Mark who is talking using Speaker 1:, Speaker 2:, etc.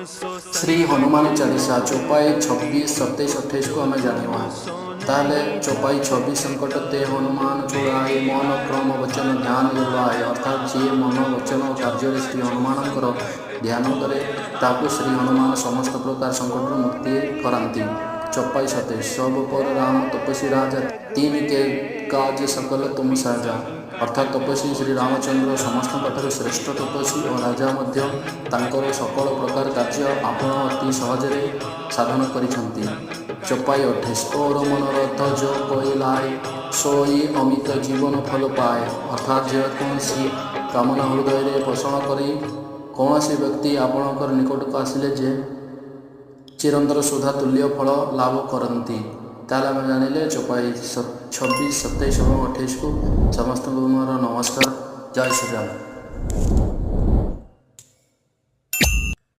Speaker 1: ଶ୍ରୀ ହନୁମାନ ଚାଳିଶା ଚୌପାଇ 26, 27, 28କୁ ଆମେ ଜାଣିବା। ତାହେଲେ ଚୌପାଇ 26, ସଂକଟ ତେ ହନୁମାନ ଛୁଡ଼ାଏ, ମନ କ୍ରମ ବଚନ ଧ୍ୟାନ ଯୋ ଲାଏ। ଅର୍ଥାତ୍ ଯିଏ ମନ, ବଚନ ଓ କାର୍ଯ୍ୟରେ ଶ୍ରୀ ହନୁମାନଙ୍କର ଧ୍ୟାନ କରେ, ତାକୁ ଶ୍ରୀ ହନୁମାନ ସମସ୍ତ ପ୍ରକାର ସଙ୍କଟରୁ ମୁକ୍ତି କରାନ୍ତି। ଚୌପାଇ 27, ସବ ପର ରାମ ତପସ୍ୱୀ ରାଜା, ତିନ କେ କାଜ ସକଲ ତୁମ ସାଜା। ଅର୍ଥାତ୍ ତପସ୍ୱୀ ଶ୍ରୀ ରାମଚନ୍ଦ୍ର ସମସ୍ତଙ୍କ ଠାରୁ ଶ୍ରେଷ୍ଠ ତପସ୍ୱୀ ଓ ରାଜା ମଧ୍ୟ। ତାଙ୍କର ସକଳ ପ୍ରକାର କାର୍ଯ୍ୟ ଆପଣ ଅତି ସହଜରେ ସାଧନ କରିଛନ୍ତି। ଚୌପାଇ 28, ଔର ମନୋରଥ ଯୋ କୋଇ ଲାଏ, ସୋଇ ଅମିତ ଜୀବନ ଫଲ ପାଏ। ଅର୍ଥାତ୍ ଯେକୌଣସି କାମନା ହୃଦୟରେ ପୋଷଣ କରି କୌଣସି ବ୍ୟକ୍ତି ଆପଣଙ୍କର ନିକଟକୁ ଆସିଲେ, ଯେ ଚିରନ୍ତନ ସୁଧା ତୁଲ୍ୟ ଫଳ ଲାଭ କରନ୍ତି। ତାହେଲେ ଆମେ ଜାଣିଲେ ଚୌପାଇ 26, 27 ଏବଂ 28କୁ। ସମସ୍ତଙ୍କୁ ମୋର ନମସ୍କାର। ଜୟ ଶ୍ରୀରାମ।